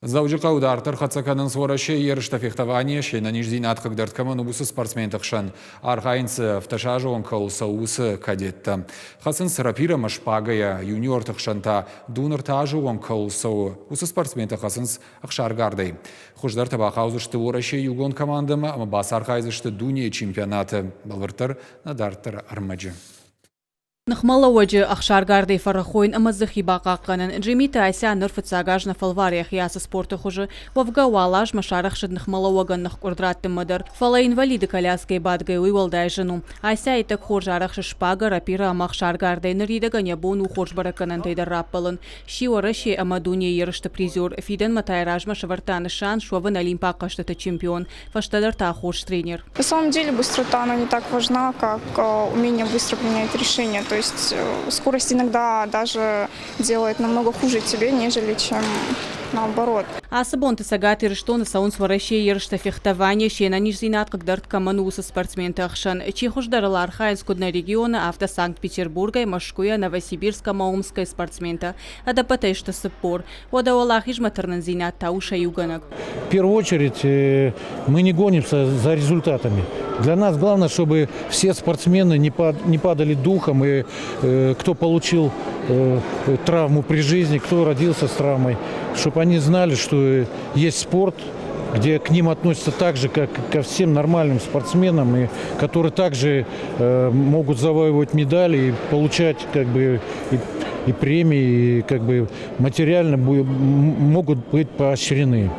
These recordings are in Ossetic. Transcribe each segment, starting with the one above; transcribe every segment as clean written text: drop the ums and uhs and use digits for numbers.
Дзӕуджыхъӕуы дарддӕр хӕццӕ кӕнынц Уӕрӕсейы ерыстӕ фехтованийӕ се нӕниздзинад хъыгдӕрд кӕмӕн у, уыцы спортсменты хсӕн. Архайынц 17 азы онг кӕуыл цӕуы, уыцы кадеттӕ. Хӕцынц рапир ӕмӕ шпагӕйӕ, юниорты хсӕн та дун 3 азы онг кӕуыл цӕуы, уыцы спортсментӕ хӕцынц ӕхсаргардӕй. Хуыздӕртӕ бахаудзысты Уӕрӕсейы иугонд командӕмӕ ӕмӕ бацархайдзысты дунейы чемпионаты. Бӕлвырддӕр нӕ дарддӕры ӕрмӕджы. Ныхмӕлӕууӕджы ӕхсаргардӕй фӕрӕхойын ӕмӕ дзы хи бахъахъхъӕнын. Джимиты Ася ныр фыццаг аз нӕ фӕлвары йӕхи ацы спорты хуызы. Уӕвгӕ, уал азмӕ сарӕхсыд ныхмӕлӕууӕгӕн ныхкъуырд раттынмӕ дӕр. Фӕлӕ инвалиды коляскӕйы бадгӕ уый уӕлдай зын у. Ася иттӕг хорз арӕхсы шпагӕ, рапирӕ ӕмӕ ӕхсаргардӕй. Ныридӕгӕн йӕ бон у хорз бӕрӕггӕнӕнтӕй дӕр раппӕлын. Сси Уӕрӕсе ӕмӕ дунейы ерысты призер. Фидӕнмӕ та йӕ размӕ сӕвӕрдта нысан суӕвын Олимпаг хъӕзтыты чемпион. Фӕстӕдӕр та хорз тренер. На самом деле быстрота, она не так важна, как умение быстро принять решение. То есть скорость иногда даже делает намного хуже тебе, нежели чем наоборот. Ацы бонты Цӕгат Ирыстоны цӕуынц Уӕрӕсейы ерыстӕ фехтованийӕ се нӕниздзинад хъыгдӕрд кӕмӕн у, уыцы спортсменты ӕхсӕн. Чи хуыздӕрыл архайынц куыд нӕ регионы, афтӕ Санкт-Петербургӕй, Мӕскуыйӕ, Новосибирск ӕмӕ Омскӕй спортсментӕ. Ӕдӕппӕтӕй сты 40. Уӕдӕ уӕлахизмӕ тырнындзинад та у сӕ иугӕнӕг. В первую очередь мы не гонимся за результатами. Для нас главное, чтобы все спортсмены не падали духом, и кто получил травму при жизни, кто родился с травмой, чтобы они знали, что есть спорт, где к ним относятся так же, как ко всем нормальным спортсменам, и которые также могут завоевывать медали и получать как бы и премии, и как бы материально могут быть поощрены.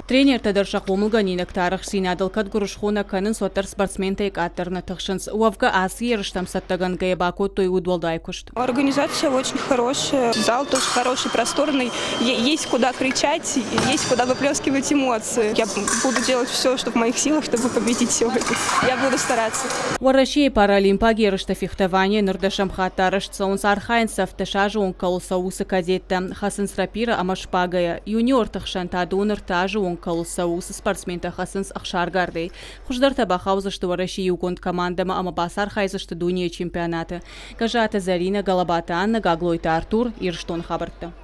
Тренертӕ дӕр сӕ хъомылгӕнинӕгты арӕхстдзинадыл кӕд гуырысхо нӕ кӕнынц, уӕддӕр спортсментӕй къаддӕр нӕ тыхсынц. Уӕвгӕ, ацы ерыстӕм цӕттӕгӕнгӕйӕ бакодтой удуӕлдай куыст. Организация очень хорошая, зал тоже хороший, просторный. Есть куда кричать, есть куда выплескивать эмоции. Я буду делать все, что в моих силах, чтобы победить сегодня. Я буду стараться. Уӕрӕсейы паралимпаг ерыстӕ фехтованийӕ ныр дӕсӕм хатт арӕзт цӕуынц. Архайынц 17 азы онг кӕуыл цӕуы, уыцы кадеттӕ. Хӕцынц рапирӕ ӕмӕ шпагӕйӕ. Юниорты хсӕн та 13 азы онг кӕуыл цӕуы, уыцы спортсментӕ хӕцынц ӕхсаргардӕй. Хуыздӕртӕ бахаудзысты Уӕрӕсейы иугонд командӕмӕ ӕмӕ бацархайдзысты дунейы чемпионаты. Гӕззаты Зӕринӕ, Гӕлӕбаты Аннӕ, Гаглойты Артур, Ирыстоны хабӕрттӕ.